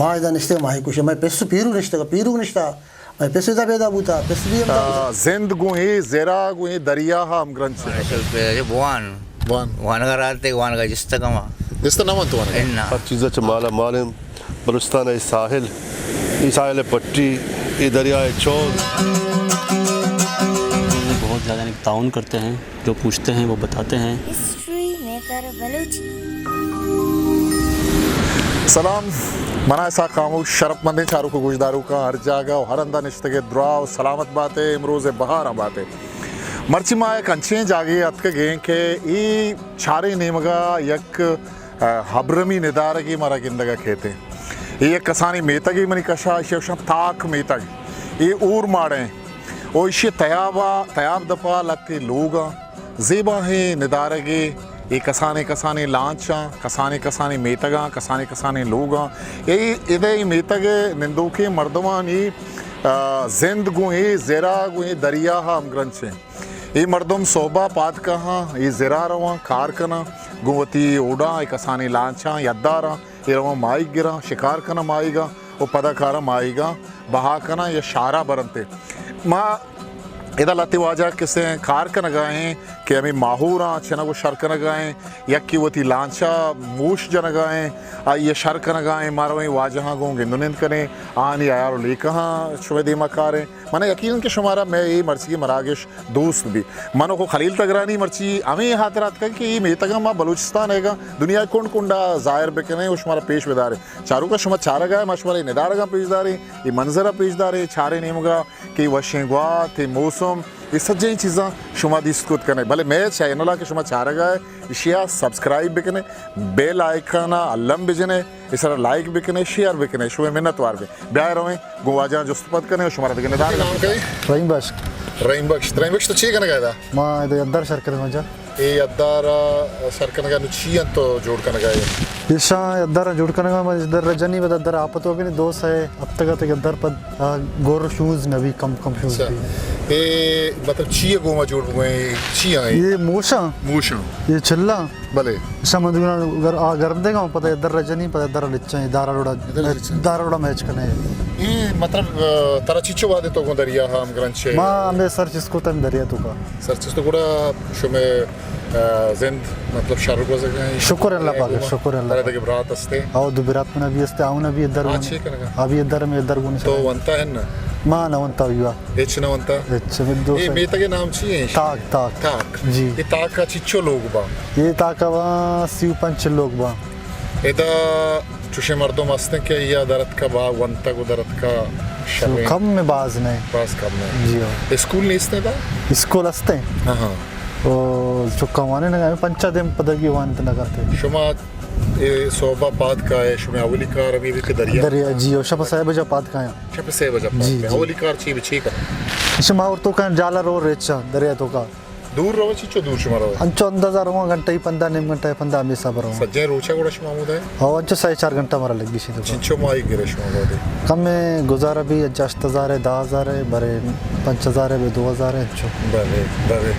ما ادا نشتگ، ماہی کش، مئے پس پیرو نشتگ، پیرو نشتا، مئے پس ادا پیدا بوتا، پس بھی ہم آ، زند گوں اے زرا گوں اے دریا ہمگرنچ اِنت۔ اصل پہ بوان، بوان۔ وانگا راتے، وانگا جست کما۔ جست نہ وانت وانگا۔ انا۔ ہر چیز چہ مالا مال اِنت۔ بلوچستان ءِ ساحل، اے ساحل ءِ پٹی، اے دریائے چول۔ بہت زیادہ تعاون کرتے ہیں، جو پوچھتے ہیں وہ بتاتے ہیں۔ History maker Balochi. سلام، من اسحاق خاموش، شرپ مندیں چاروک ءُ گوشداروکاں ہر جاگہ ءُ ہر ہند ءَ نشتگ ئے، دراہ ءُ سلامت بات ئے، امروز ءِ بہاراں بات ئے۔ مرچی ما یک انچیں جاگہے اتکگ ایں کہ اے چاریں نیمگ ءَ یک ءَ، ہبرمی ندارگے مارا گندگ ءَ کیت۔ اے یک کسانیں میتگے منی کش ءَ، ایشی ءَ گوشاں تاک میتگ۔ اے اورماڑ ایں ءُ ایشی ءِ تیاب ءَ، تیاب دپ ءَ لھتے لوگ آں، زیباہیں ندارگے، اے کسانیں کسانیں لانچ آں، کسانیں کسانیں میتگ آں، کسانیں کسانیں لوگ آں۔ اے اد ءِ اے میتگ ءِ نندوکیں مردمانی، آ، زند گوں اے زرا گوں اے دریا ءَ ہمگرنچ ایں۔ اے مردم سہب ءَ پاد کاہاں، اے زرا رواں، کار کناں، گوں وتی اوڈاں، اے کسانیں لانچاں، یداراں، اے رواں ماہیگ گراں، شکار کناں ماہیگاں ءُ پدا کاراں ماہیگاں بہا کناں یا شہر ءَ برنت۔ ما ادا لہتے واجہ کسے کار کنگ ءَ ایں کہ ہمے ماہوراں چنگ ءُ شر کنگ ءَ ایں، یکے وتی لانچ ءَ موش جنگ ءَ ایں، آئی ءَ شر کنگ ءَ ایں، ما رویں واجہاں گوں گند ءُ نند کنیں، آہانی ہیال ءُ لیکہاں شمئے دیما کاریں۔ من ءَ یقین کہ شمارا مئے اے مرچیگیں مراگش دوست بی۔ من ءُ خلیل تگرانی مرچی ہمے ہاترا اتکگ کہ اے میتگاں ما بلوچستان ءِ گاں دنیا ءِ کنڈ کنڈ ءَ ظاہر بکنیں ءُ شمارا پیش بداریں۔ چاروکاں، شما چارگ ءَ، ما شمارا اے ندارگاں پیش داریں، اے منظر ءَ پیش داریں، چاریں نیمگ ءَ کہ اے وشیں گوات، اے موسم، اے سجہیں چیزاں شما دیست کت کنئے۔ بلے مئے چینل ءَ کہ شما چارگ ءَ، ایشی ءَ سبسکرائب بکنئے، بیل آئیکن ءَ الم بجنئے، ایشرا لائک بکنئے، شیئر بکنئے، شمئے منت وار بیں۔ بیائے رویں، گوں واجہاں جست پد کنیں ءُ شمارا دگہ ندارگ نام کئی؟ رحیم بخش۔ رحیم بخش، رحیم بخش تو چی کنگ ءَ ادا؟ ما ادا یدار شر کنگ ءَ آں۔ اے یدار ءَ شر کنگ ءَ نوں چی انت تو جوڑ کنگ ءَ ئے؟ ایشاں یدار ءَ جوڑ کنگ ءَ آں، ما یدار ءَ جنی پدا یدار ءَ آپ تو کنی دو سئے ہفتگ ءَ تک یدار پد، آ، گور شوز نہ بی، کم کم شوز اچھا۔ بی۔ اے مطلب چی ءِ گوما جوڑ بوئیں؟ چی آں اے؟ اے موشاں۔ موشاں۔ اے چلاں۔ بلے۔ شما دگنا گر-، آ گرم دیگا، پدا یدار ءَ جنی، پدا یدار ءَ لچاں، یدار ءَ لوڑا، یدار ءَ لچاں۔ یدار ءَ لوڑا میچ کنئے۔ اے مطلب، آ، ترا چیچو وہدے تو گوں دریا ءَ ہمگرنچ ئے؟ ما ہمے سر چست کتگ دریا ءِ توکا۔ سر چست کت گڑا شمئے، آ، زند مطلب شر گوزگ ءَ ایں؟ شکر اللہ پاک ءَ، شکر اللہ پاک ءَ۔ ترا دگہ برات ہست ایں؟ او دو برات منا بی ہست ایں، آ اونا بی یدار ءَ گون۔ آ چے کنگا؟ آ بی یدار ءَ، مئے یدار ءَ گون۔ تو ونتا ئے نا؟ ما نہ ونتا یوا۔ ہچ نہ ونتا؟ ہچ، ہمے دو اے سال۔ میتگ ءِ نام چی ایں؟ تاک، تاک۔ تاک۔ جی۔ اے تاک ءَ چچو لوگ باں؟ اے تاک ءَ باں سی ءُ پنچ لوگ باں۔ ادا چوشیں مردم ہست ایں کہ اے در اتکا با ونتگ ءُ در اتکا شر ایں؟ کم ایں، باز نہ ایں۔ باز کم ایں۔ جی ہاں۔ اسکول نیست ایں ادا؟ اسکول ہست ایں۔ ہاں ہاں۔ او چکاں وانینگ ءَ ایں، پنچ ءَ دیم پدگی وانت نہ کرتے۔ شما اے سہب ءَ پاد کائے، شمئے اولی کار ہمے بی کہ دریا؟ دریا، جی، او شپ ءَ سئے بجہ پاد کایاں۔ شپ ءَ سئے بجہ پاد جی، کائے۔ جی۔ اولی کار چی بی، چی کن؟ اچھا، ما اور توکا جالا رو ریچا دریا توکا۔ دور رو، چنچو دور شما رو؟ انچو اندازہ رواں گھنٹہ ءِ پندا، نیم گھنٹہ ءِ پندا ہمے حساب ءَ رواں۔ سجہیں روچا گڑا شما ہمودا ئے؟ ہاں، انچو سئے چار گھنٹہ مارا لگی شی۔ چنچو ماہیگ گرے شما وہدے؟ کم ایں، گزارہ بی انچو ہشت ہزار ءِ، دہ ہزار ءِ، برے پنچ ہزار ءِ، بے دو ہزار ءِ، انچو۔ بلے، بلے۔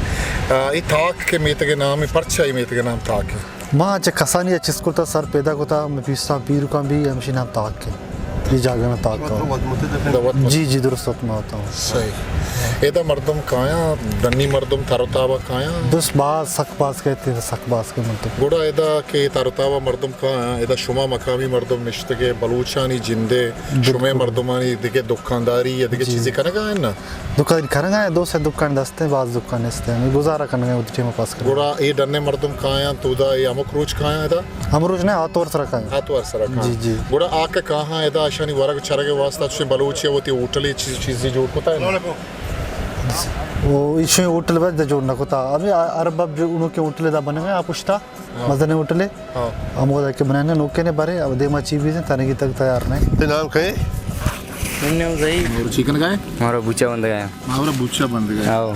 آ، اے تاک کہ میتگ ءِ نام ایں، پرچا اے میتگ ءِ نام تاک ایں؟ ما چہ کسانی ءَ چست کرتا، سر پیدا کتا، مئے پیساں پیرکاں بی، ہمشی نام تاک ایں۔ اے جاگہ نا تاک ایں۔ جی، جی، درست وت ما ہوتا ہوں۔ صحیح۔ ادا مردم کایاں، ڈنی مردم تر و تابا کایاں؟ بس باز، سک باز کئیت، سک باز کئیت مردم۔ گڑا ادا کہ تر و تابا مردم کایاں، ادا شما مقامی مردم نشتگے، بلوچانی جندے، بالکل۔ شمئے مردمانی دگہ دکانداری یا دگہ جی۔ چیزے کنگا ایں نا؟ دکان کنگا ایں، دو سے دکان دست ایں، باز دکان است ایں، ہمے گزارہ کنگا ایں، وتی ٹیم پاس کنگا ایں۔ گڑا اے ڈنے مردم کایاں، تو دا اے ہمک روچ کایاں ادا؟ ہمروچ نہ، آتوار سرا کایاں۔ آتوار سرا کایاں۔ جی، جی۔ گڑا آ کہ کاہاں ادا اشانی ورگ چرگ واسطہ چوشیں بلوچی وتی ہوٹلے چیز، چیزے جوڑ کتا ایں؟ او ایشی ہوٹل بس جوڑ نہ کتا۔ ابھی عرب اب جو انہوں کے ہوٹل دا بنے ہوئے، آ پشتا ہاں۔ مزنیں ہوٹلے۔ ہاں۔ ہمودا کہ بنائینگ نوکیں نے برے، اب دیما چی بیزیں، تنگی تک تیار نہیں۔ تے نام کئے؟ منی نام زئی۔ اور چی کنگا ئے؟ مارا بوچا بندگا ئے۔ مارا بوچا بندگا ئے۔ آؤ۔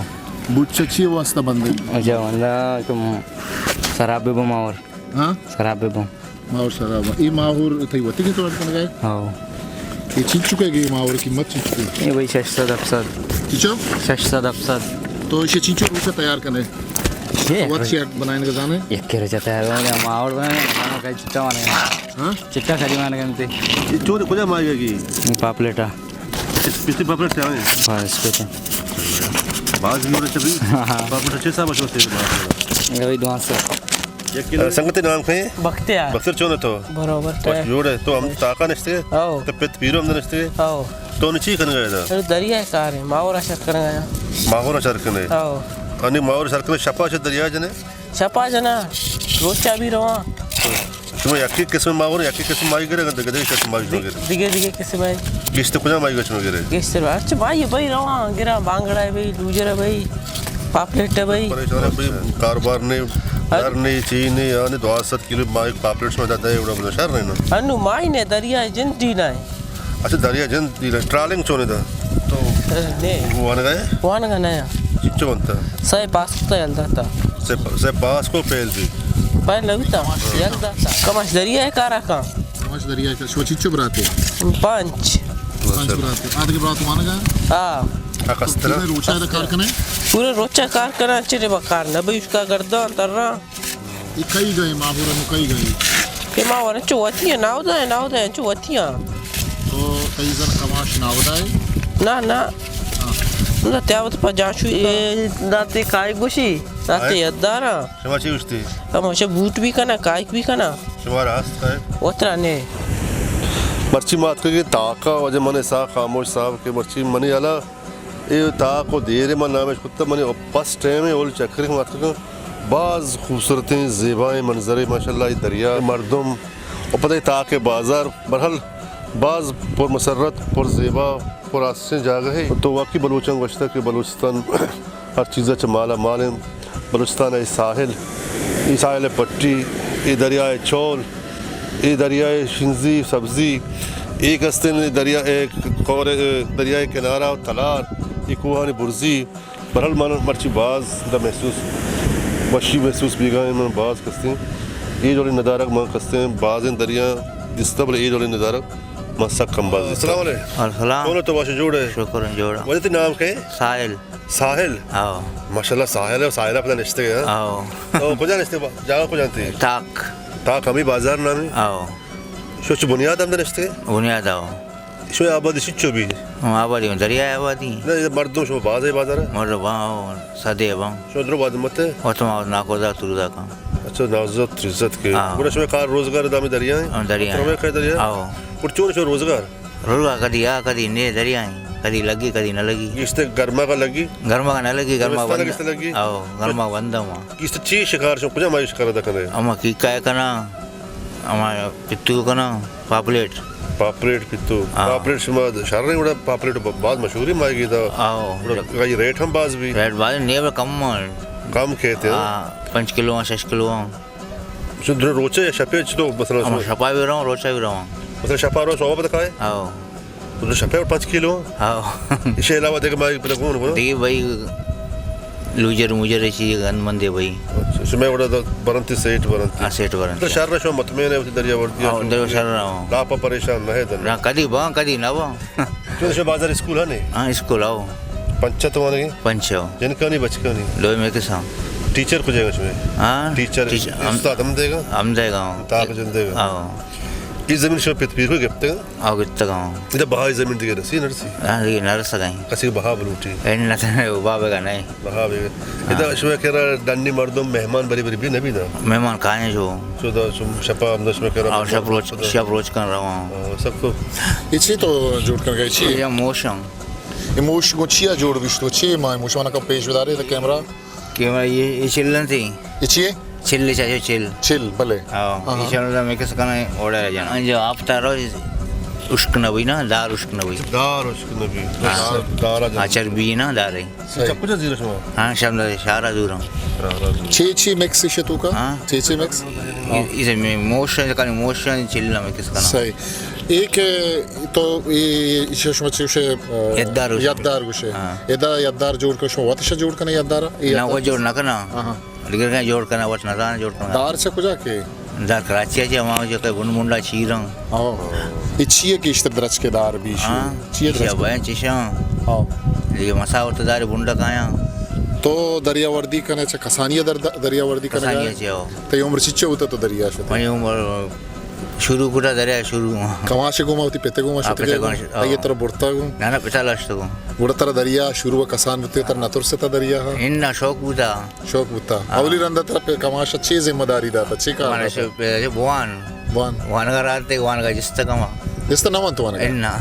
بوچا چی واسطہ بندگا ئے؟ اچھا، وندا کہ شراب ببو ماور۔ ہاں؟ شراب ببو۔ ماور شراب۔ اے ماہور تئی وتی کہ تو کنگا ئے؟ آؤ۔ اے چنچکے گے ماہور قیمت چنچکے؟ اے بھائی شش سد ہفت سد۔ چنچو؟ شش سد ہفت سد۔ تو اسے چنچو روچا تیار کنے؟ وت چی بنائیں گزانے؟ یک کیلو چتا ہے، وہ ہم آور بنائیں، ہم کئی چٹا مانے۔ ہاں؟ چٹا کھڑی مانے گنتے۔ یہ چور کجا مائے گی؟ پاپلیٹا۔ اس پتی پاپلیٹ سے آئے؟ ہاں، اس پتی۔ باز بھی ہونے چلی۔ ہاں۔ پاپلیٹ چھ سال بچو سے۔ یہ بھی دو سو۔ یک کیلو۔ سنگت نام کہیں؟ بختیار۔ بختیار چون تو؟ برابر۔ بس جوڑ ہے۔ تو ہم تاکا نشتے؟ او۔ تو پت پیرو ہم نشتے؟ او۔ تو نی چی کنگ ءَ ئے ادا؟ دریا ءِ کار ایں، ماہور ءَ شر کنگ ءَ آں۔ ماہور ءَ شر کن ئے؟ ہو۔ انی ماہور ءَ شر کن ئے، شپا چہ دریا جن ئے؟ شپا جناں، روچا بھی رواں۔ شما یکے قسم ماہور، یکے قسم ماہی گرے، اگر دگہ دگہ قسم ماہی شما گرے؟ دگہ دگہ قسم ئے۔ گیشتر کجا ماہی شما گرے؟ گیشتر، اچھا ماہی بھائی رواں، گراں بانگڑا ئے بھائی، لوجر ئے بھائی، پاپلیٹ ئے بھائی۔ پریشان ئے بھائی، کاروبار نے، ہاں۔ گھر نے، چی نے، یعنی دو سد کلو ماہی پاپلیٹ شما دادا ئے، اڑا شر نہیں نا؟ انو ماہی نے، دریا جند ڈیلا ئے۔ اچھا، دریا جند ڈیلا، ٹرالنگ چون ادا؟ تو نے۔ وانگا ئے؟ وانگا نہ آں۔ چنچو بنتا؟ سئے پاس کتا یل داتا۔ سئے، سئے پاس کو پہل بھی؟ پہل نہ بیتا، یل داتا۔ کماش دریا ءِ کارا کاں۔ کماش دریا ءِ کار، شما چنچو براتے؟ پنچ۔ پنچ براتے۔ آدگہ برات وانگا؟ ہاں۔ آ کسترا؟ پورے روچا ادا کار کنے؟ پورے روچا کار کنا، چرے با کار نہ بی، اس کا گردان ترا۔ اے کئی گئے ماہور، انو کئی گئے؟ اے ماہور انچو وتی ایں، ناودا ایں، ناودا ایں، انچو وتی ایں۔ تو کئی زن کماش ناودا ئے؟ نہ، نہ۔ ہاں۔ نہ، تیا وت پہ جاشوئی اے داتے کائے گوشی، داتے یدارا۔ شما چی گوشتی؟ ہم ہمشہ بوٹ بھی کنا، کائک بھی کنا۔ شما راست کائے؟ وترا نے۔ مرچی ما اتکگیں تاکا، واجہ من اسحاق خاموش صاحب کہ مرچی منی ہلا اے تاک و دیر من نامش کتہ، منی فرسٹ ٹائم اے اول چکری ما اتکگاں۔ باز خوبصورتیں زیبائیں منظرے، ماشاءاللہ، اے دریا، مردم و پدا اے تاک بازار، برحال باز پر مسرت، پر زیبا، پر آسیں جاگہے۔ تو واقعی بلوچاں گوشتہ کہ بلوچستان ہر چیزا چہ مالا مال ایں۔ بلوچستان ءِ ساحل، اے ساحل ءِ پٹی، اے دریا ءِ چول، اے دریا ءِ شنزی سبزی، اے کستیں دریا ءِ کور، دریا ءِ کنارہ ءُ تلار، اے کوہانی برزی، برحال من مرچی باز دا محسوس، وشی محسوس بیگا ایں، من باز کستیں اے ڈولیں ندارگ من کستیں بازیں دریا دیستہ، بلے اے ڈولیں ندارگ من سک کم باز دیستہ۔ السلام علیکم۔ السلام۔ کون ئے تو، وش جوڑ ئے؟ شکر ایں، جوڑ آں۔ واجہ تئی نام کئے؟ ساحل۔ ساحل؟ ہاؤ۔ ماشاءاللہ، ساحل ئے، ساحل ءَ پدا نشتگ ئے، ہاں؟ ہاؤ۔ تو کجا نشتگ ئے؟ جاگہ کجا انت؟ تاک۔ تاک ہمے بازار نام ایں؟ ہاؤ۔ شو چہ بنیاد ہمدا نشتگ ئے؟ بنیاد، ہاؤ۔ شو آبادی چنچو بی؟ ہم آبادی، دریا آبادی۔ نہ، مردم شو باز ئے بازار؟ مردم، ہاؤ، سدے بان۔ شو درو باد مت؟ وت ما ناکوزا تروزا کن۔ اچھا، ناکوزا تروزا کہ۔ ہاں۔ گڑا شو کار روزگار دامی دریا ایں؟ ہاں، دریا ایں۔ ترمے کئے دریا؟ ہاؤ۔ گڑا چون شو روزگار؟ روزگار کدی آ، کدی نے دریا ایں، کدی لگی، کدی نہ لگی۔ گیشتر گرما کا لگی؟ گرما کا نہ لگی، گرما بند۔ لگی؟ آؤ، گرما بند ہوا۔ گیشتر چی شکار شو، کجا ماہی شکار ادا کنے؟ اما کیکا کنا، اما پتو کنا، پاپلیٹ۔ پاپلیٹ پتو۔ ہاں۔ پاپلیٹ شما شر ایں، گڑا پاپلیٹ ب-، باز مشہوری ماہی گیتا۔ آؤ۔ گڑا ریٹ ہم باز بی؟ ریٹ باز، نے بر کم ایں۔ کم کہتے ہیں۔ ہاں، پنچ کلو ایں، شش کلو ایں۔ چون درو روچے یا شپے چطور مثلاً؟ ہم شپا بھی رواں، روچا بھی رواں۔ مثلاً شپا رو سوب دکھائے؟ ہاؤ۔ تو شپے اور پنچ کلو؟ ہاؤ۔ اس کے علاوہ دیکھ ماہی پتہ کون کون؟ دیکھ بھائی، لوجر موجر چیز گند مندے بھائی۔ اچھا، اس میں وڑا برنتی سیٹ برنتی۔ ہاں، سیٹ برنتی۔ تو شر شو مطمئن ئے، اسی دریا وردی ہاؤ، شو دریا شر رواں۔ لاپا پریشان نہ ئے دن۔ نہ، کدی بان، کدی نہ بان۔ چون شو بازار اسکول ہے نے؟ ہاں، اسکول آؤ۔ پنچ تو وانگی؟ پنچ آؤ۔ جنکانی بچکانی؟ دوئیں مکس آں۔ ٹیچر کجا ئے شمے؟ ہاں؟ ٹیچر، ٹیچر، ہم، استاد ہمدے گا؟ ہمدے گا۔ تاک جندے گا؟ ہاں۔ اے زمین شما پت پیرک ءَ گپتگ؟ آؤ، گپتگ آں۔ ادا بہائی زمین دگہ رسی نرسی؟ ہاں، دگہ نرسگ ایں۔ کسی بہا بلوٹی؟ اے نہ تنے بابے گا نہیں۔ بہا بے۔ ہاں۔ ادا شما کرا ڈنی مردم مہمان بری بری بی نبی نا؟ مہمان کائیں جو۔ چو دا شم-، شپا ہمدا شما کرا آؤ، مردم شپ روچ، شپ روچ کن رواں۔ ہاں، سک تو۔ اے چی تو جوڑ کن گئے چی؟ اے موشن۔ اے موش گوں چیا جوڑ بیشتو؟ چی ما موش مانا کم پیش بدارے تو کیمرہ؟ کیمرہ اے، اے چل نہ تھی؟ اے چی اے؟ چل چاچو چل۔ چل، بلے۔ ہاں، ہاں، اے ہاں۔ چل دا مکس کنا اوڑا جانا۔ جو آپ تارو اشک نہ بی نا، دار اشک نہ بی۔ دار اشک نہ بی۔ ہاں۔ دار، دارا جانا۔ ہاں، چربی نا دارے۔ صحیح۔ اچھا، کجا زیرا شما؟ ہاں، شم دارے، شارا زورا۔ شارا زورا۔ چی چی مکس شتو کا؟ ہاں۔ چی چی مکس؟ اے، اے موشن، کنا موشن چل نہ مکس کنا۔ صحیح۔ اے کہ تو اے، اے شما چوشے، آ، یدار گوشے۔ یدار گوشے۔ ہاں۔ ادا یدار جوڑ کن، شما وت شا جوڑ کنے یدار؟ اے نہ، یدار وہ جوڑ نہ کنا۔ ہاں۔ دگر کنا جوڑ کنا، وت نہ زان جوڑ کنا۔ دار چہ کجا کے؟ دار کراچی چہ، ہما جو کہ بن بنڈا چیرن۔ ہاں۔ اے چیے کہ اشتر درچ کے دار بیش؟ ہاں۔ چیے درچ کے؟ بھائی چشاں۔ ہاں۔ یہ مساوت دار بنڈا کایاں۔ تو دریا وردی کنے، چہ کسانی ءَ در-، دریا وردی کنگا؟ کسانی ءَ چہ، او۔ تئی عمر چچو بوتا تو دریا شتے؟ منی عمر شروع کتا دریا شروع۔ کماش گوما وتی پتے گوما آ، شتے پتے گوما؟ گوما شت-، او۔ آئی ترا برتا گوں؟ نہ، نہ، پتا لاشت گوں۔ گڑا ترا دریا شروع کسان بوتے، ترا نہ ترستا دریا ہا؟ اناں، شوق بوتا۔ شوق بوتا۔ ہاں۔ اولی رندا ترا پہ کماش چے ذمہ داری داتا، چے کار مارا داتا؟ شو-، پہ-، بوان۔ بوان۔ وانگا راتے، وانگا جست کما۔ جست نہ وانت وانگا؟ اناں۔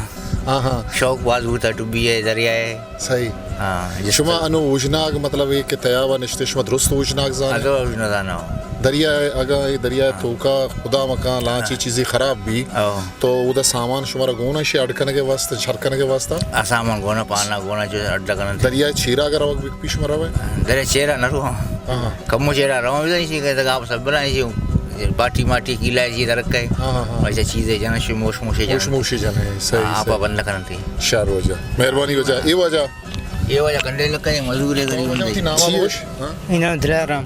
ہاں، ہاں۔ شوق باز بوتا، ٹبی ہے، دریا ہے۔ صحیح۔ ہاں، جست۔ شما انو اوژناگ، مطلب، اے کہ تیابا نشتے، شما درست اوژناگ زانے؟ ادو اوژناگ زاناں۔ دریا، اگاں اے دریا ہاں۔ توکا خدا مکان لانچی ہاں۔ چیزی خراب بی، او۔ تو اودا سامان شمارا گون اِنت، ایشی اڈ کنگ ءِ واستہ، شر کنگ ءِ واستہ؟ آ، سامان گون اِنت، پانا گون اِنت، جو اڈ کنن۔ دریا چیرا اگر روگ بی، شما روے؟ دریا چیرا نہ رواں۔ ہاں، ہاں۔ کمو چیرا رواں، بزاں ایشی کہ دگہ آپ سب بنا ایشی، باٹی ماٹی کیلا ایشی درک ہے۔ ہاں، ہاں، ہاں۔ ایسے چیزیں جناں، شی موش موشے جناں۔ موش موشے جناں، صحیح، ہاں، آپ صحیح۔ بند کرن تھی۔ شر واجہ۔ مہربانی واجہ۔ اے واجہ؟ اے واجہ کنڈے لگے، مزدور ہے، غریب بندے۔ نام جی۔ ہوش؟ ہاں۔ انعام دلارام۔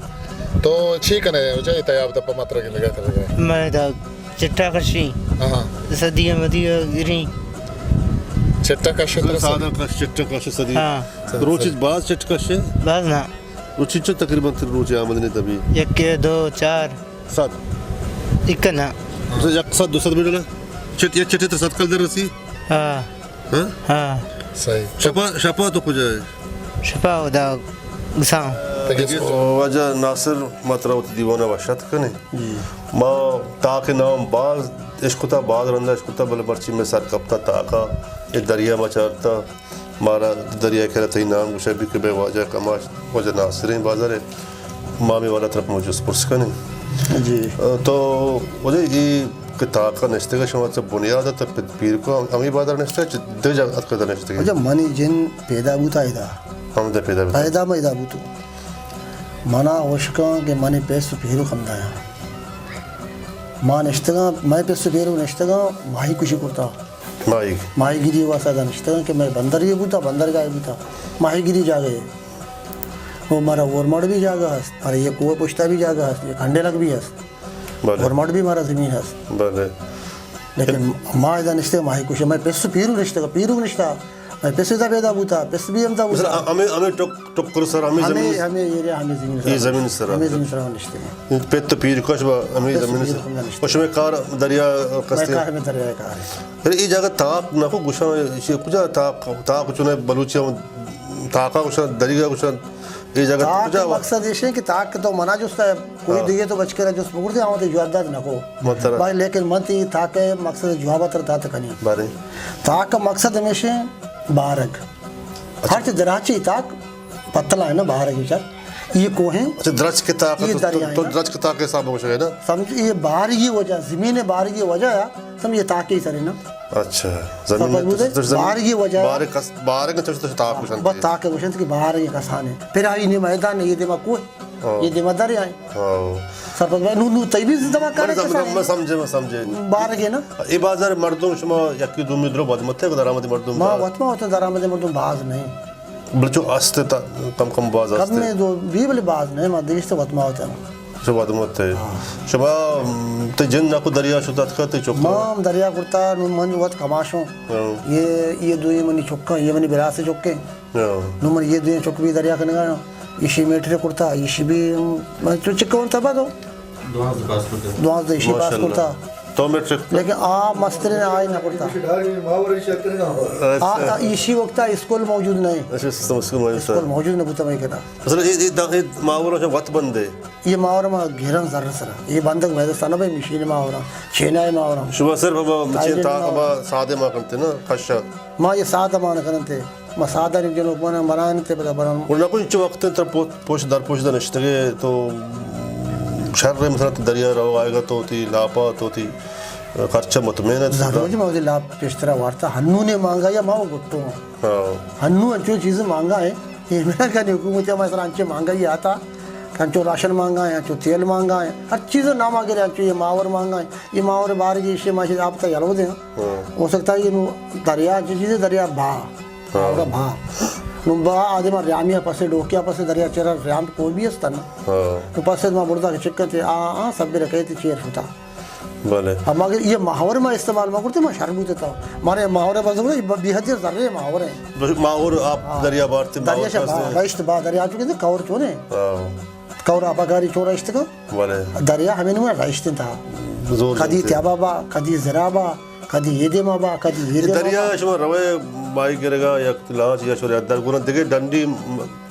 تو چی کنے واجہ، اے تیاب دپا مترا کے لگا کر لگا؟ میں دا چٹا کشی۔ ہاں، ہاں۔ سدی مدی گری۔ چٹا کش، سادہ کش، چٹا کش سدی۔ ہاں۔ روچ باز چٹ کش ہے؟ باز نہ۔ روچ چو تقریباً تر روچ آمدنی تبی؟ یک، دو، چار۔ سد۔ یک نہ۔ تو یک سد، دو سد میٹر چٹ، یک چٹے تر سد کل در رسی؟ ہاں۔ ہاں؟ ہاں۔ صحیح۔ شپا، شپا تو کجا ہے؟ شپا ادا گساں۔ واجہ ناصر، ما ترا وتی دیوان ءَ وش اتک کنیں۔ جی۔ ما تاک ءِ نام باز اشکتا، باز رندا اشکتا، بلے مرچی مئے سر کپتا تاکا، اے دریا ما چارتا، مارا دریا ءِ کرا تئی نام گوشگ بی کہ بے واجہ کماش، واجہ ناصریں بازار ءَ، ما ہمے وڑا ترا پہ جست پرس کنیں۔ جی۔ تو واجہ اے کہ تاکا نشتگے، شما چہ بنیاد ءَ تا پت پیرکو ہم-، ہمے بازار نشتگے، چہ دگہ جاگہ اتکگے نشتگے؟ اچھا، منی جند پیدا بوتا ادا۔ ہمدا پیدا بوتا۔ پیدا ما ادا بوتو۔ منا ہوشکاں کہ منی پس و پیرو کم دایا۔ ما نشتگاں، مئے پس و پیرو نشتگاں، ماہی کشی کرتا۔ ماہی۔ ماہی گیری واسطہ ادا نشتگاں کہ مئے بندر یہ بوتا، بندرگاہ بوتا۔ ماہی گیری جاگہ ہے۔ وہ مارا اورمڑ بھی جاگہ ہست، مارا یہ کوہ پشتا بھی جاگہ ہست، یہ کھنڈے لگ بھی ہست۔ بلے۔ اورمڑ بھی مارا زمین ہست۔ بلے۔ لیکن ما ادا نشتے ماہی کشی، مئے پس پیرو نشتگا، پیرو نشتا۔ مئے پس ادا پیدا بوتا، پس بھی ہمدا بوتا۔ مثلاً ہمیں، ہمیں ٹک-، ٹکر سر، ہمیں ہمیں، زمین، ہمیں ایریا، ہمیں زمین سر۔ یہ زمین سر۔ ہمیں زمین سر نشتے۔ پت پیر کش با، ہمیں پس زمین پیر سر۔ کم نشتے۔ اور شمے کار دریا کستے۔ مئے کار ہمیں دریا کار ہے۔ پھر یہ جاگہ تاک نہ کو گشاں، یہ کجا تاک، تاک چنے بلوچی ہم تاکا گشاں، دریگا گشاں، یہ جاگہ تاک کجا ہوا؟ مقصد یہ ہے کہ تاک تو منا جستا ہے، کوئی ہاں۔ دیگے تو بچ کر جست بگڑتے، ہم تو جواب دات نہ کو۔ مطلب؟ بھائی، لیکن من تی تاک ہے مقصد جواب تر دات کنی۔ بارے۔ تاک کا مقصد ہمیشہ بارگ۔ اچھا۔ ہر چیز دراچی تاک پتلا ہے نا، بارگ بچار۔ یہ کوہیں۔ اچھا، درچ کے تاک، یہ تو، تو، دریا ہے تو نا۔ درچ کے تاک کے حساب میں گوشے نا؟ سمجھ، یہ بارگی وجہ، زمین بارگی وجہ ہے۔ سمجھے تاکے سرے نا۔ اچھا، زمین سرپد بوتے؟ تو زمین بارگی وجہ۔ بارگ کس-، بارگ تو، تو تاک گوشنت۔ بس تاک گوشنت کہ بارگ کسانے۔ پھر آئی نے میدان، یہ دیما کوہ، ہاں۔ یہ دیما دریا ہے۔ ہاں۔ سرپد بھائی، نو، نو تئی بھی دما بلے کرے سمجھ-، کسانے۔ میں سمجھے، میں سمجھے۔ بارگ ہے نا۔ یہ بازار مردم شما یکی دومی درو بدمتے، درآمد مردم ما بازار۔ وت ما وت درآمد مردم باز نہیں۔ بلے چو است تا کم کم باز است۔ کم میں دو بی بلے باز نہیں، ما دیش تو وت ما وت۔ شما دم وت ہے۔ ہاں۔ شما، ام، تے جن ناکو دریا شتا اتکا تے چوک؟ ما ہم دریا کرتا، نو من وت کماشوں۔ ہاں۔ یہ، یہ دوئیں منی چکاں، یہ منی براس چکے۔ ہاں۔ نو من یہ دوئیں چک بھی دریا کنگا، ایشی میٹر کرتا، ایشی بھی، ام، من چو چکا ہوں تبا تو۔ دوازدہ پاس کرتا۔ دوازدہ ایشی پاس ماشاءاللہ۔ کرتا۔ تو میٹرک؟ لیکن آ مسترین آئی نہ کرتا۔ اچھا۔ آ، آ، ایشی وقتا اسکول موجود نہیں۔ اچھا، سسٹم اسکول موجود تھا۔ اسکول موجود نہ بوتا میں کہتا۔ اصل یہ، یہ دا-، یہ ماحول جو وت بند ہے۔ یہ ماحول ما گھرن زر سرا۔ یہ بندگ میں دستانہ بھائی مشین ماحول، چینائی ماحول۔ شما صرف ہم مشین تھا، ہم سادے ما کرتے نا، کشا۔ ما یہ سادہ مان کرتے۔ ما سادہ نیم جنوک مانا مراں تے پدا براں۔ گڑا نہ کوئی انچو وقت تر پو-، پوش در پوش در نشتگے تو شر ہے، مثلاً تو دریا رو آئے گا تو تی لاپا تو تی خرچہ مطمئن ہے۔ ضرور جی، ما وتی لاپ پیشترا وارتا، ہنو نے مانگا یا ما وہ گٹو۔ ہاں۔ ہنو انچو چیز مانگا ہے، یہ میرا کہنے حکومت ہے، ما سر انچے مانگا ہی آتا، انچو راشن مانگا ہے، انچو تیل مانگا ہے، ہر چیز نام آگے انچو یہ ماور مانگا ہے، یہ ماور بارگی ایشی ما آپ تا یلو دیں۔ ہاں۔ ہو سکتا ہے یہ نو دریا چیز ہے، دریا بھا۔ ہاں۔ اور بھا۔ نو با آدم ریامیا پسے، ڈوکیا پسے، دریا چرا ریام کوئی بھی است نا۔ ہاں۔ تو پسے ما بردا کہ چکتے، آ، آ، سب رکھے تے چیر فتا۔ بلے۔ اما اگر یہ محاور ما استعمال ما کرتے، ما شر بوتے تا۔ مارے محاور بس گڑا بے حد ذرے محاور ہیں۔ بس محاور آپ ہاں۔ دریا بارتے، دریا محاور شا کرتے با-، ہیں۔ رشت با دریا چکے تھے، کور چونے۔ ہاں۔ کور آپا گاری چو رشت کا۔ بلے۔ دریا ہمیں نوع رشت تھا۔ زور کدی جنتے۔ تیابا با، کدی زرابا، کدی یہ دیما با، کدی یہ یہ دیما دریا با۔ شما روے ماہی گرگا یا لانچ یا شورے در گونا دگے ڈنڈی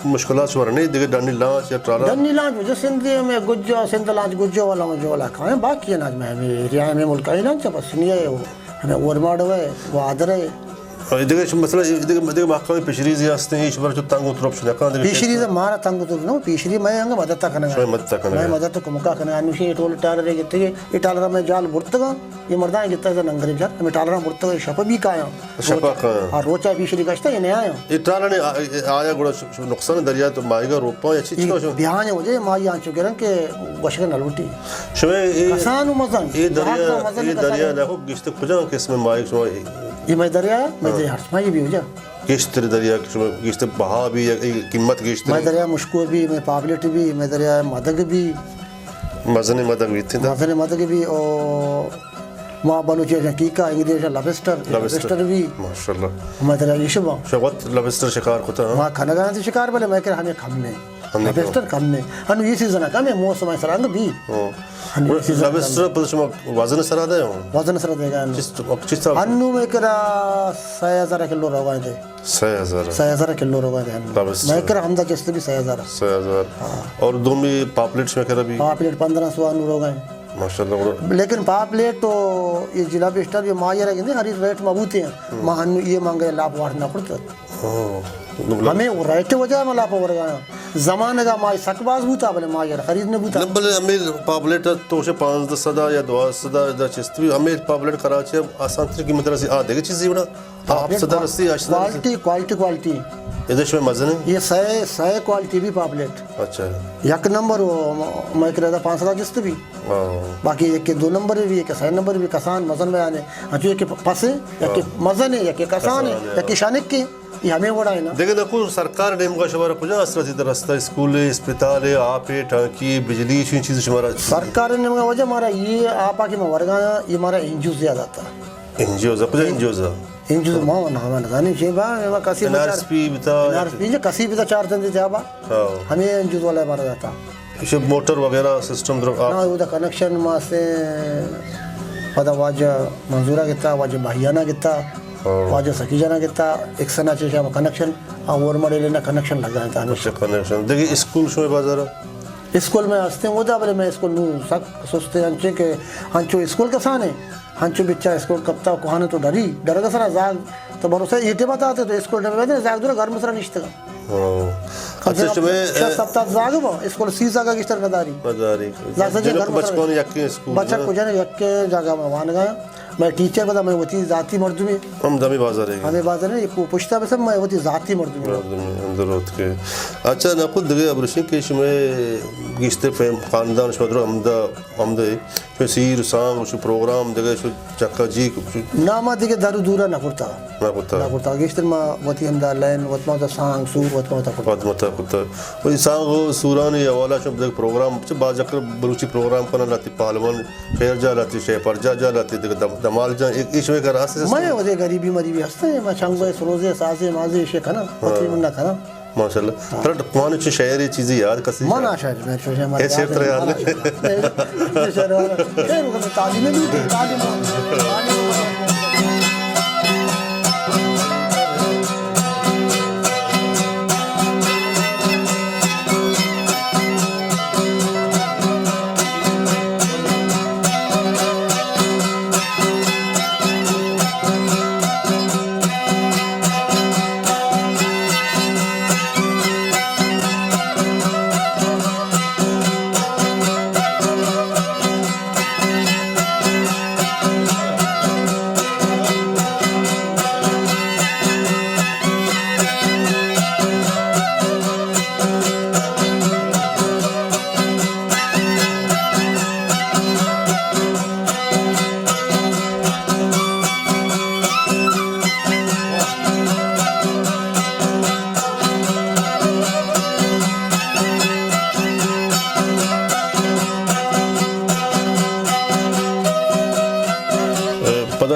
مشکلات شمارا نہیں، دگہ ڈنی لانچ یا ٹرالر؟ ڈنی لانچ وجہ سندھ میں گجو، سندھ لانچ گجو والا مجو والا کھائیں، باقی ہے نا، میں ہمیں ایریا میں ملک ہے لانچ بس نہیں ہے، وہ ہمیں اورماڑ ہے، گوادر ہے۔ اور دگہ شم-، مثلاً دگہ، دگہ محکمہ فشریز ہستے ہیں، شمارا جو تنگ و ترپ شدہ کان دگہ فشریز ہے، مارا تنگ و ترپ نہ، فشری میں ہنگا مدد تا کنگا۔ شمے مدد تا کنگا۔ میں مدد تو کمکا کنگا، انوشی یہ ٹول ٹالر ہے گتے، یہ ٹالر میں جال برتگا، یہ مردان گتا ہے ننگرے جال، ہمیں ٹالر برتگا، شپ بھی کایا۔ شپا روچ-، کایا۔ ہاں، روچا پیشری گشتا، یہ نیا آیا۔ یہ ٹالر نے آ-، آیا گڑا ش-، ش-، نقصان دریا تو ماہیگا روپا یا چیز یہ کا شو؟ بیان ہے وجہ ماہی آنچو گرن کہ گوشگا نلوٹی۔ شمے اے کسان و مزن، اے دریا، جہاز و مزن اے کسان دریا ہے۔ نہ ہو گشت کجا قسم ماہی شما اے؟ یہ میں دریا، میں ہاں۔ دریا ہر ماہی بھی ہو جا۔ گشتر دریا کہ شما گشت بہا بھی یا اے قیمت گشتر؟ میں دریا مشکو بھی، میں پاپلیٹ بھی، میں دریا مدگ بھی۔ مزن مدگ بیتیں دا؟ مزن مدگ بھی، او ما بلوچی اشاں کیکا، انگریزی اشاں لبسٹر، لبسٹر۔ لبسٹر بھی۔ ماشاءاللہ۔ ما ترا ایش با۔ شوت لبسٹر شکار کتا، ہاں؟ ما کنگا انت شکار، بلے میں کر ہمیں کم میں۔ ہمیں کم۔ لبسٹر کم میں۔ انو یہ سیزن کم ہے، موسم ہے سرانگ بھی۔ ہاں۔ انو یہ سیزن کم لبسٹر ہے۔ پر شما وزن سرا دے ہو؟ وزن سرا دے گا انو۔ چس، چس انو میں کرا سہ ہزار کلو روگا دے۔ سہ ہزار۔ سہ ہزار کلو روگا دے۔ لبسٹر۔ میں کرا ہمدا چست بھی سہ ہزار۔ سہ ہزار۔ ہاں۔ اور دومی پاپلیٹ میں کرا بھی؟ پاپلیٹ پندرہ سو انو روگا۔ ماشاءاللہ، گڑا۔ لیکن پاپلیٹ تو یہ جلاب اسٹر یہ ماہی را گندے، ہری ریٹ ما بوتے ہیں۔ ہم۔ ما ہنو یہ مانگے لاپ وارت نہ کرتا۔ ہاں۔ ہمیں وہ ریٹ وجہ ما لاپ ورگا۔ زمانگا ماہی سک باز بوتا، بلے ماہی را خرید نہ بوتا۔ نہ، بلے ہمیں پاپلیٹ تو سے پانزدہ سدا یا دوازدہ سدا دا چست بھی، ہمیں پاپلیٹ کراچی اب آسان تر قیمت رسی، آ دیگه چیزی بڑا۔ آپ پاپلیٹ سدا رسی، آشنا رسی۔ Quality, quality, quality. ادھر شمے مزن ہے؟ یہ سہ، سہ کوالٹی بھی پاپلیٹ۔ اچھا۔ یک نمبر وہ م-، میں کرا دا پانچ سدا جست بھی۔ ہاں۔ باقی یک دو نمبر بھی، یک سہ نمبر بھی، کسان مزن بیان ہے۔ اچھا، یک پس ہے، یک ہاں۔ مزن ہے، یک کسان ہے، کسان ہے۔ یک شانک کے، یہ ہمیں وڑا ہے نا۔ دیکھیں، نکو سرکار نیمگا شمارا کجا اثر تھی رستہ، اسکول، اسپتال، آپ، ٹانکی، بجلی، شین چیز شمارا۔ سرکار نیمگا وجہ ہمارا یہ آپ آ کے میں ورگا، یہ ہمارا این جی او زیادہ تھا۔ این جی او، کجا این جی او؟ این جی او ما نام نزانی چے با، ما کسی این آر ایس پی بتا۔ این آر ایس پی جو کسی بتا چار تن دیتے آبا۔ ہاں۔ ہمیں این جی او والا ہمارا داتا۔ اسے موٹر وغیرہ سسٹم در آپ؟ نا، وہ دا کنکشن ما سے پدا واجہ منظورہ گتا، واجہ بھائیانہ گتا، ہاں۔ واجہ سکی جانا گتا، ایک سنا چے شام کنکشن، آ، اور مڑے لینا کنکشن لگا ہے تا ہمیں۔ اچھا، کنکشن۔ دیکھیں، اسکول شوئے بازار؟ اسکول میں ہستے ہیں، وہ دا بلے میں اسکول نو سک سستے انچے کہ انچو اسکول کسانے۔ ہنچو بچا اسکول کپتا، کوہان تو ڈری، ڈرگ سرا زاگ تو بھروسہ ایٹے بتاتے تو اسکول ڈبے بدے زاگ دور گرم سرا نشتگا۔ ہاں۔ کم سے اچھا، کم شمے، شش سپتات زاگ با، اسکول سی زاگا گشتر نداری۔ نداری۔ زاگ سجے جنو گرم سرا بچکان یکے اسکول بچک نا؟ کو جن یکے جاگا میں وانگا۔ میں ٹیچر بدا، میں وتی ذاتی مردمی۔ ہم دمی بازار ہے۔ ہمیں بازار ہے، یہ کو پشتا بس میں وتی ذاتی مردمی۔ مردمی، ہم ضرورت کے۔ اچھا، نقل دگے ابرشی کہ شمے گشتے فیم خاندان شما درو ہمدا ہمدے، چون سیر و سانگ و چو پروگرام دگہ چو چکا جی کو چو نا، ما دگہ در و دورا نہ کرتا۔ نہ کرتا۔ نہ کرتا۔ گیشتر ما وتی ہمدا لین، وت ما وتا سانگ سور، وت ما وتا کرتا۔ وت ما وتا کرتا۔ و اے سانگ و سورانی حوالہ چون دگہ پروگرام، چہ باز چکر بلوچی پروگرام کنن، لاتی پہلوان خیر جا، لاتی شیپر جا، جا لاتی دگہ دم-، دمال جا، ایک ایش میں کر ہستے ہستے۔ میں وتی غریبی مریبی ہستے، ما چنگ و سروزے سازے مازے ایشے کنا، ہاں۔ وتی من نہ کنا۔ ماشاءاللہ۔ ہاں۔ ترا کوان چہ شعر چیزی یاد کسی؟ من آ شعر، میں چو شعر اے شعر ترا یاد نہیں؟ تعلیم نہیں، تعلیم۔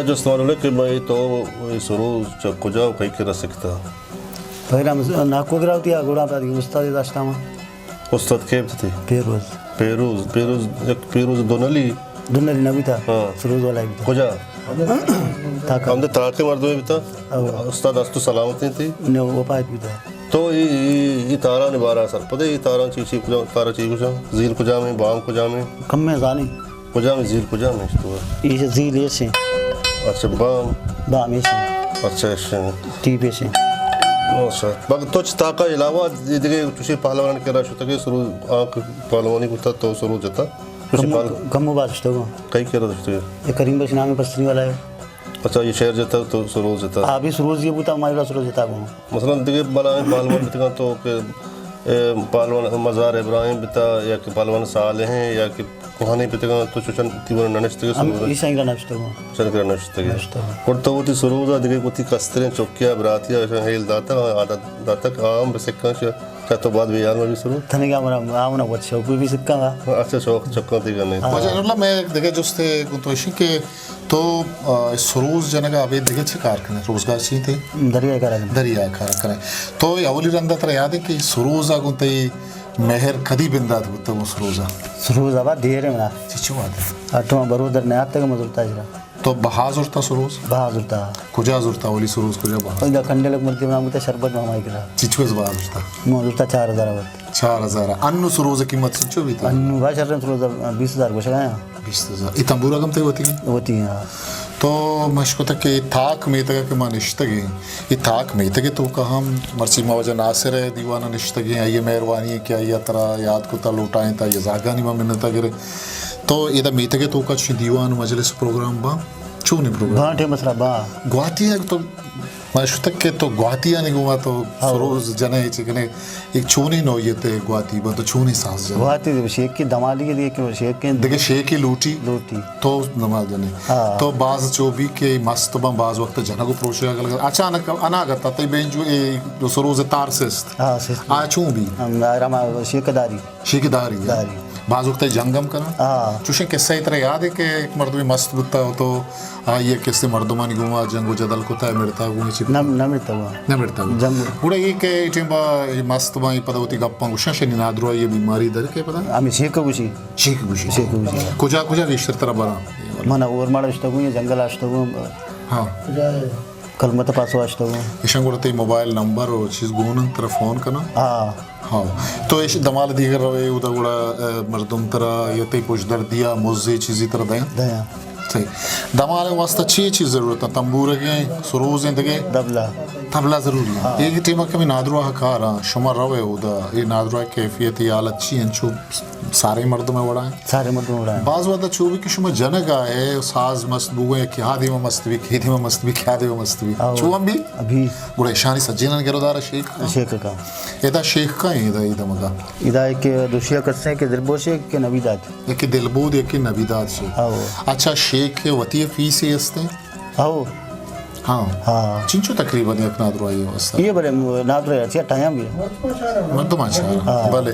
جست مالولے کہ بھئی تو اے سروز چہ کجا و کئی کرا سکتا؟ پہلا مس-، ناکو گرا وتی آ گڑا پہ استاد داشتا ما۔ استاد کے بتتی؟ پیروز۔ پیروز، پیروز، یک پیروز دونلی؟ دونلی نہ بیتا۔ ہاں۔ سروز والا بیتا۔ کجا؟ تاکا۔ ہم دے تاکے مردمے بیتا؟ او۔ استاد است و سلامت انتی؟ نو، وفات بیتا۔ تو ای، ای، ای تارانی بارا سرپدے، ای تاران چی، چی کجام، تارا چی کجام؟ زیل کجام ہیں، بام کجام ہیں؟ کم میں زانی۔ کجام زیر کجام اِش تو؟ ایش زیر ایش ہیں۔ اچھا، بام۔ بام ایش ہیں۔ اچھا، ایش ہیں۔ ٹیپ ایش ہیں۔ اچھا۔ بلے تو چہ تاکا علاوہ دگہ چوشیں پہلوان کرا شتگے سروز آنک پہلوانی کتا تو سروز جتا؟ چوشیں کمو، پہل- کمو باز شتگو۔ کئی کرا شتگے؟ یہ کریم بخش نام پستنی والا ہے۔ اچھا، یہ شہر جتا تو سروز جتا؟ آ، بھی سروز یہ بوتا، ہمارے سروز جتا گو۔ مثلاً دگہ بلاہیں پہلوان بیتگاں تو کہ، اے، پہلوان مزار ابراہیم بیتا یا کہ پہلوان صالح ہیں یا کہ کوہانی بیتگاں تو چوشن دیوان ننشتگے ہم سروز؟ ایشاں گرا نشتگو۔ چند گرا نشتگے۔ نشتگو۔ گڑ تو وتی سروزا دگہ وتی کستریں چکیا براتیا ایشاں ہیل داتا، عادت داتا کہ آ ہم بسکاں چہ، چہ تو بعد بیان بھی سروز؟ تنگا منا، آ منا وت شوق بھی سکاں گا۔ اچھا، شوق چکاں تیگا نہیں۔ ہاں۔ واجہ نوراللہ، میں ایک دگہ جستے گوں تو ایشی کہ تو، آ، سروز جنگا ابید دگہ چی کار کنے؟ روزگار چی تے؟ دریا کار کنے۔ دریا کار کنے۔ تو اے اولی رندا ترا یاد ہے کہ سروزا گوں تئی مہر کدی بندات بوتا گوں سروزا؟ سروزا با دیر ہے منا۔ چچو بات ہے؟ اٹو برو در نیاتگا مزرتا جرا۔ تو بہا زرتا سروز؟ بہا زرتا۔ کجا زرتا اولی سروز کجا بہا؟ اولی کنڈلک مرتی بنا بوتا شربت مامائی کرا۔ چچو بہا زرتا؟ مزرتا چار ہزار وت۔ چار ہزار۔ انو سروز قیمت سچو بیتا؟ انو با شرن سروز بیست ہزار گوشگایا۔ بیست ہزار۔ اے تمبورا گم تئی وتی؟ وتی، ہاں۔ تو مشکتا کہ اے تاک میتگا کہ ما نشتگیں، اے تاک میتگے توکا ہم مرچی ما واجہ ناصر ءِ دیوانا نشتگیں، آئی ءِ مہروانی ہے کہ آئی ءَ ترا یاد کتا، لوٹائینتا، آئی ءِ زاگانی ما منتا گرے۔ تو ادا میتگے توکا چی دیوان، مجلس، پروگرام با؟ چونیں پروگرام؟ با ٹیم سرا با۔ گواتی ءَ تو ما شتگ کہ تو گواتیانی گوما تو ہاں۔ سروز جنے چکنے، ایک چونیں نوعیت ءِ گواتی با تو چونیں ساز جنے؟ گواتی شیک کی دمالی کے دیگہ کہ شیک کے دگہ شیک کی لوٹی؟ لوٹی۔ تو نماز جنے۔ ہاں۔ تو باز چو بی کہ مست باں، باز وقت جنگ و پروشے اگل اچانک اناگت تئی بینجو اے سروز تار سست۔ ہاں، سست۔ آ چون بی؟ ہم، آرام شیک داری۔ شیک داری، ہاں۔ داری۔ باز وقت جنگ ہم کنا۔ ہاں۔ چوشیں قصہ ترا یاد ہے کہ ایک مردمی مست بوتا ہو تو آئی ءَ کسے مردمانی گوما جنگ و جدل کتا، مرتا گوں چی؟ نہ، نہ مرتا گوں۔ نہ مرتا گوں۔ جنگ۔ گڑا یہ کہ اے ٹیم با یہ مست با، یہ پدا وتی گپاں گوشاں، شنی نادراہی بیماری در کے پدا؟ ہمیں شیک گوشی۔ شیک گوشی۔ شیک گوشی۔ کجا، کجا گیشتر ترا برا؟ من اور ماڑا اشتگوں، یہ جنگل اشتگوں۔ ہاں۔ کلمت پاسو اشتگوں۔ ایشاں گڑا تئی موبائل نمبر و چیز گون انت، ترا فون کناں؟ ہاں۔ ہاں۔ تو ایش دمال دیگر روے، اودا گڑا، اے، مردم ترا یا تئی پشدردیا مزے چیزی ترا دیں؟ دیں۔ صحیح۔ دمال واسطہ چی چیز ضرورت ہے؟ تمبورگیں، سروزیں دگے؟ طبلہ۔ طبلہ ضروری ہے۔ ہاں۔ ایک ٹیم کمی نادراہ کاراں، شما روے اودا، یہ نادراہ کیفیت، یہ حالت چی انچو سارے مردم وڑا ہیں؟ سارے مردم وڑا ہیں۔ باز وقت چو بھی کہ شما جنگا ہے، ساز مست بوگو، کہ آ دیما مست بھی، کہ دیما مست بھی، کہ آ دیما مست بھی۔ آؤ۔ چو ہم بھی؟ ابھی۔ گڑا ایشانی سجینان گرودار شیخ کا؟ شیخ کا۔ ادا شیخ کا ہیں، ادا، ادا مگا؟ ادا ایک دوشیا کسے کہ دلبوش ہے کہ نبی داد۔ ایک دلبود، ایک نبی داد شیخ۔ آؤ۔ اچھا، شیخ کے وتی فیس ہی ہستے؟ ہاؤ۔ ہاں۔ ہاں۔ چنچو تقریباً یک نادراہی واسطہ؟ یہ بلے نادراہی اچھا ٹائم بھی۔ مردم اچھا۔ ہاں۔ بلے۔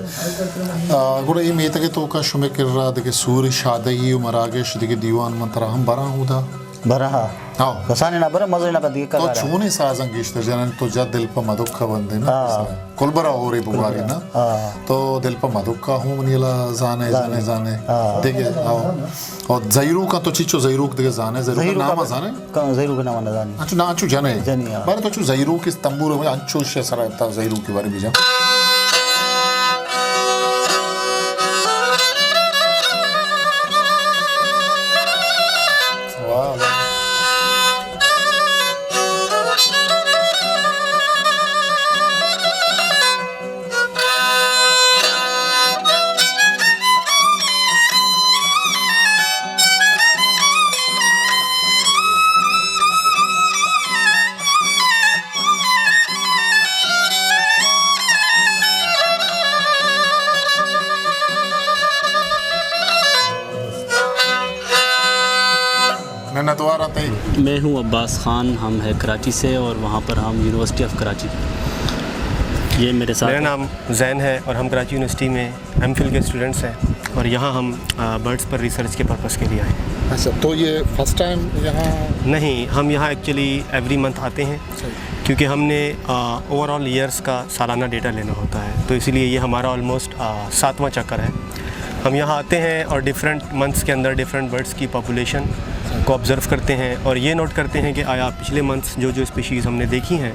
آ، گڑا یہ میتگے توکا شمے کرا دگہ سور شادہی و مراگش دگہ دیوان من ترا ہم براں ہودا؟ براں۔ ہاں۔ کسانی نہ برا، مزے نہ بدی تو کارا۔ چونیں سازاں گیشتر جنن تو جا دل پہ مدک بندے نا؟ ہاں۔ کلبرا ہورے بگاری نا؟ ہاں۔ تو دل پہ مدکا ہوں منی لا زانے، زانے۔ زانے، زانے۔ ہاں۔ دگہ، ہاں۔ اور زہیروکا تو چیچو زہیروک دگہ زانے، زہیروک زہیروکا نام زانے؟ کا-، زہیروک نام نہ زانی۔ اچھا، نا، اچھو جنے۔ جنی، ہاں۔ بارے تو چو زہیروک اس تمبور میں انچو شے سرا تا زہیروک کے بارے بھی جان۔ واہ، واہ۔ منتوار آتے۔ میں ہوں عباس خان، ہم ہیں کراچی سے اور وہاں پر ہم یونیورسٹی آف کراچی۔ یہ میرے ساتھ میرا نام زین ہے اور ہم کراچی یونیورسٹی میں ایم فل کے اسٹوڈنٹس ہیں۔ اور یہاں ہم، آ، برڈز پر ریسرچ کے پرپس کے لیے آئے ہیں۔ اچھا، تو یہ فرسٹ ٹائم یہاں؟ نہیں، ہم یہاں ایکچولی ایوری منتھ آتے ہیں، صحیح۔ کیونکہ ہم نے، آ، اوور آل ایئرس کا سالانہ ڈیٹا لینا ہوتا ہے، تو اسی لیے یہ ہمارا آلموسٹ، آ، ساتواں چکر ہے۔ ہم یہاں آتے ہیں اور ڈفرینٹ منتھس کے اندر ڈفرینٹ برڈز کی پاپولیشن کو آبزرو کرتے ہیں اور یہ نوٹ کرتے ہیں کہ آیا پچھلے منتھس جو جو اسپیشیز ہم نے دیکھی ہیں،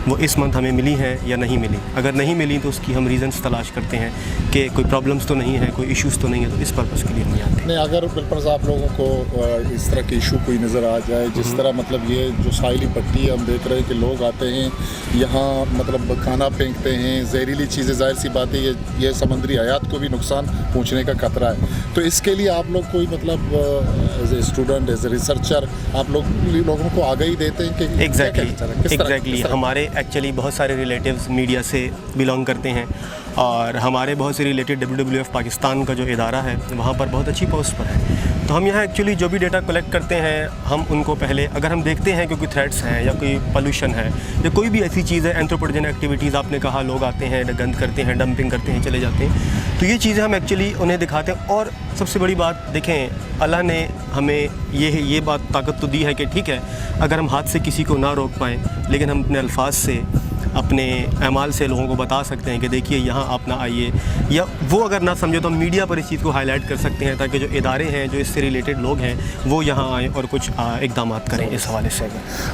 وہ اس منتھ ہمیں ملی ہیں یا نہیں ملی۔ اگر نہیں ملی تو اس کی ہم ریزنز تلاش کرتے ہیں کہ کوئی پرابلمز تو نہیں ہے، کوئی ایشوز تو نہیں ہے، تو اس پرپس کے لیے ہم یہاں آتے ہیں۔ نہیں، اگر بالفرض آپ لوگوں کو، آ، اس طرح کے ایشو کوئی نظر آ جائے، جس ہم۔ طرح مطلب یہ جو ساحلی پٹی ہے، ہم دیکھ رہے ہیں کہ لوگ آتے ہیں یہاں، مطلب کھانا پھینکتے ہیں، زہریلی چیزیں، ظاہر سی بات ہے یہ، یہ سمندری حیات کو بھی نقصان پہنچنے کا خطرہ ہے۔ تو اس کے لیے آپ لوگ کوئی مطلب، ah, as a student, as a researcher, آپ لوگ لوگوں کو آگاہی دیتے ہیں کہ کیا ایگزیکٹلی، کہنا چاہ رہے ہیں؟ کس طرح، ایگزیکٹلی۔ کس طرح؟ ہمارے ایکچولی بہت سارے ریلیٹیوز میڈیا سے بلانگ کرتے ہیں اور ہمارے بہت سے related W W F Pakistan کا جو ادارہ ہے، وہاں پر بہت اچھی پوسٹ پر ہے۔ تو ہم یہاں ایکچولی جو بھی ڈیٹا کلیکٹ کرتے ہیں، ہم ان کو پہلے، اگر ہم دیکھتے ہیں کہ کوئی تھریٹس ہیں یا کوئی پولوشن ہے یا کوئی بھی ایسی چیز ہے، اینتھروپوجن ایکٹیویٹیز آپ نے کہا، لوگ آتے ہیں، گند کرتے ہیں، ڈمپنگ کرتے ہیں، چلے جاتے ہیں، تو یہ چیزیں ہم ایکچولی انہیں دکھاتے ہیں۔ اور سب سے بڑی بات، دیکھیں، اللہ نے ہمیں یہ، یہ بات طاقت تو دی ہے کہ ٹھیک ہے، اگر ہم ہاتھ سے کسی کو نہ روک پائیں، لیکن ہم اپنے الفاظ سے، اپنے اعمال سے لوگوں کو بتا سکتے ہیں کہ دیکھیے، یہاں آپ نہ آئیے، یا وہ اگر نہ سمجھے تو ہم میڈیا پر اس چیز کو ہائی لائٹ کر سکتے ہیں، تاکہ جو ادارے ہیں، جو اس سے ریلیٹڈ لوگ ہیں، وہ یہاں آئیں اور کچ، آ، اقدامات کریں اس حوالے سے۔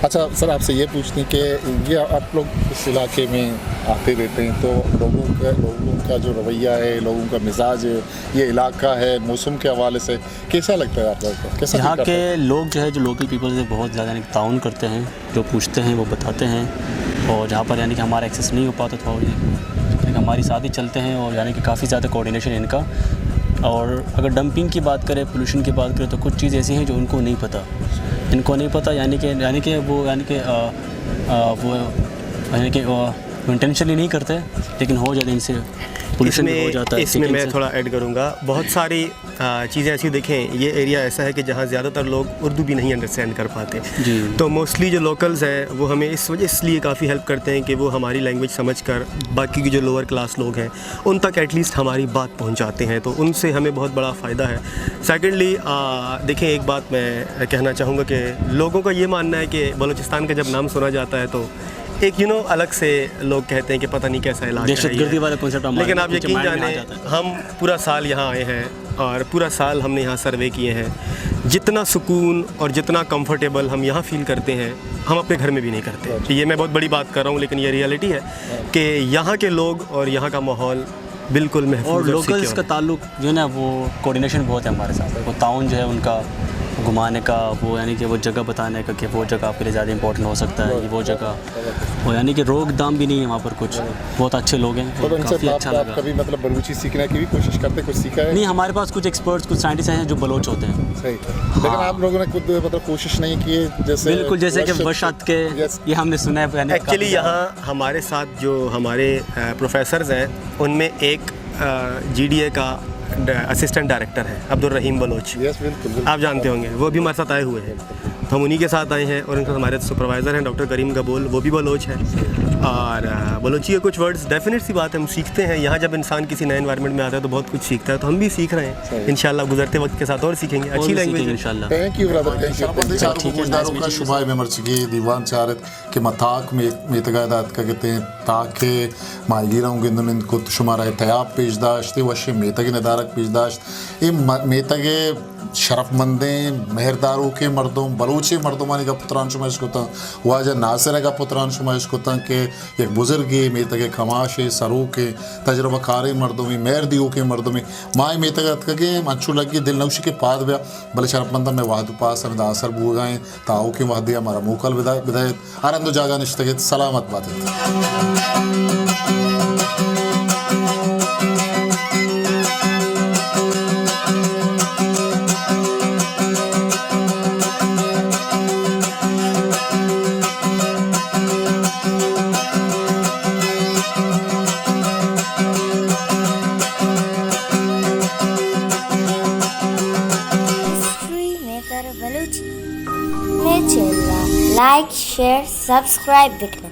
اچھا سر، آپ سے یہ پوچھتے ہیں کہ یہ آپ لوگ اس علاقے میں آتے رہتے ہیں، تو لوگوں کا، لوگوں کا جو رویہ ہے، لوگوں کا مزاج ہے، یہ علاقہ ہے، موسم کے حوالے سے کیسا لگتا ہے آپ لوگوں کو؟ کیسا فیل کرتے ہیں؟ یہاں کے لوگ جو ہے، جو لوکل پیپل سے بہت زیادہ، یعنی کہ تعاون کرتے ہیں، جو پوچھتے ہیں وہ بتاتے ہیں، اور جہاں پر یعنی کہ ہمارا ایکسیس نہیں ہو پاتا تھا، اور یہ یعنی کہ ہمارے ساتھ ہی چلتے ہیں، اور یعنی کہ کافی زیادہ کوآرڈینیشن ہے ان کا۔ اور اگر ڈمپنگ کی بات کریں، پولوشن کی بات کریں، تو کچھ چیز ایسی ہیں جو ان کو نہیں پتہ، ان کو نہیں پتہ، یعنی کہ، یعنی کہ وہ، یعنی کہ، آ، آ، وہ، یعنی کہ، آ، انٹینشنلی نہیں کرتے، لیکن ہو جاتے ان سے، پولوشن بھی ہو جاتا ہے، اس میں میں تھوڑا ایڈ کروں گا۔ بہت ساری، آ، چیزیں ایسی، دیکھیں، یہ ایریا ایسا ہے کہ جہاں زیادہ تر لوگ اردو بھی نہیں انڈرسٹینڈ کر پاتے۔ جی۔ تو موسٹلی جو لوکلز ہیں، وہ ہمیں اس وجہ، اس لیے کافی ہیلپ کرتے ہیں کہ وہ ہماری لینگویج سمجھ کر باقی کی جو لوور کلاس لوگ ہیں، ان تک ایٹ لیسٹ ہماری بات پہنچاتے ہیں، تو ان سے ہمیں بہت بڑا فائدہ ہے۔ سیکنڈلی، آ، دیکھیں، ایک بات میں کہنا چاہوں گا کہ لوگوں کا یہ ماننا ہے کہ بلوچستان کا جب نام سنا جاتا ہے تو ایک، یو نو، الگ سے لوگ کہتے ہیں کہ پتہ نہیں کیسا علاقہ ہے یہ۔ دہشت گردی والا کانسیپٹ ہمارے یقین جانے، ہم پورا سال یہاں آئے ہیں اور پورا سال ہم نے یہاں سروے کیے ہیں۔ جتنا سکون اور جتنا کمفرٹیبل ہم یہاں فیل کرتے ہیں، ہم اپنے گھر میں بھی نہیں کرتے۔ یہ میں بہت بڑی بات کر رہا ہوں، لیکن یہ ریئلٹی ہے کہ یہاں کے لوگ اور یہاں کا ماحول بالکل محفوظ اور اور لوکلز سیکیور کا ہے۔ تعلق جو ہے نا، وہ کوآرڈینیشن بہت ہے ہمارے ساتھ۔ وہ تعاون جو ہے ان کا گھمانے کا، وہ یعنی کہ وہ جگہ بتانے کا کہ وہ جگہ آپ کے لیے زیادہ امپورٹنٹ ہو سکتا ہے، یہ وہ جگہ، وہ یعنی کہ روک دام بھی نہیں ہے وہاں پر کچھ۔ بہت اچھے لوگ ہیں اور تو ان سے کافی آپ، اچھا آپ لگا۔ کبھی مطلب بلوچی سیکھنے کی بھی کوشش کرتے، کچھ سیکھا ہے؟ نہیں، ہمارے پاس کچھ ایکسپرٹس، کچھ سائنٹسٹ ہیں جو بلوچ ہوتے ہیں۔ صحیح۔ لیکن ہاں۔ آپ لوگوں نے خود مطلب کوشش نہیں کی، جیسے بالکل، جیسے کہ وش، وش آتکے، یس۔ یہ ہم نے سنا ہے، یعنی ایکچولی کافی زیادہ۔ یہاں ہمارے ساتھ جو ہمارے، آ، پروفیسرز ہیں، ان میں ایک، آ، جی ڈی اے کا ڈ-، اسسٹنٹ ڈائریکٹر ہے، عبدالرحیم بلوچ۔ یس، بالکل، بالکل۔ آپ جانتے ہوں گے، وہ بھی ہمارے ساتھ آئے ہوئے ہیں۔ تو ہم انہی کے ساتھ آئے ہیں اور ان کا ہمارے سپروائزر ہیں ڈاکٹر کریم گبول، وہ بھی بلوچ ہیں۔ اور، آ، بلوچی کے کچھ ورڈز، ڈیفینیٹ سی بات ہے، ہم سیکھتے ہیں۔ یہاں جب انسان کسی نئے انوائرمنٹ میں آتا ہے تو بہت کچھ سیکھتا ہے، تو ہم بھی سیکھ رہے ہیں۔ صحیح۔ انشاءاللہ گزرتے وقت کے ساتھ اور سیکھیں گے۔ اور اچھی بھی سیکھیں گے لینگویج ہے۔ انشاءاللہ۔ Thank you Brother, thank you. ٹھیک ہے، نائس ٹو میٹ یو۔ شمئے مہ مرچیگیں دیوان چارت کہ ما تاک مے-، میتگ ءَ اتکگ اتیں، تاک ءِ ماہیگیراں گوں گند ءُ نند کت، شمارا اے تیاب پیش داشت، اے وشیں میتگ ءِ ندارگ پیش داشت۔ اے م-، میتگ ءِ شرفمندیں، مہرداروکیں مردم، بلوچیں مردمانی گپ ءُ تران شما اش کتاں، واجہ ناصر ءِ گپ ءُ تران شما اش کتاں کہ یک بزرگے، میتگ ءِ کماشے، سروکے، تجربہ کاریں مردمے، مہر دیوکیں مردمے۔ ما اے میتگ ءَ اتکگیں، انچو لگی دل نہ گوشی کہ پاد بیا، بلے شرفمنداں مئے وہد ءُ پاس ہمدا آسر بوگا انت۔ تاں آؤکیں وہدے ءَ مارا موکل بدا-، بدئیت۔ ہر ہند ءُ جاگہ نشتگ ات، سلامت بات ات۔ History maker Balochi. مئے چینل ءَ لائک، شیئر، سبسکرائب بکن۔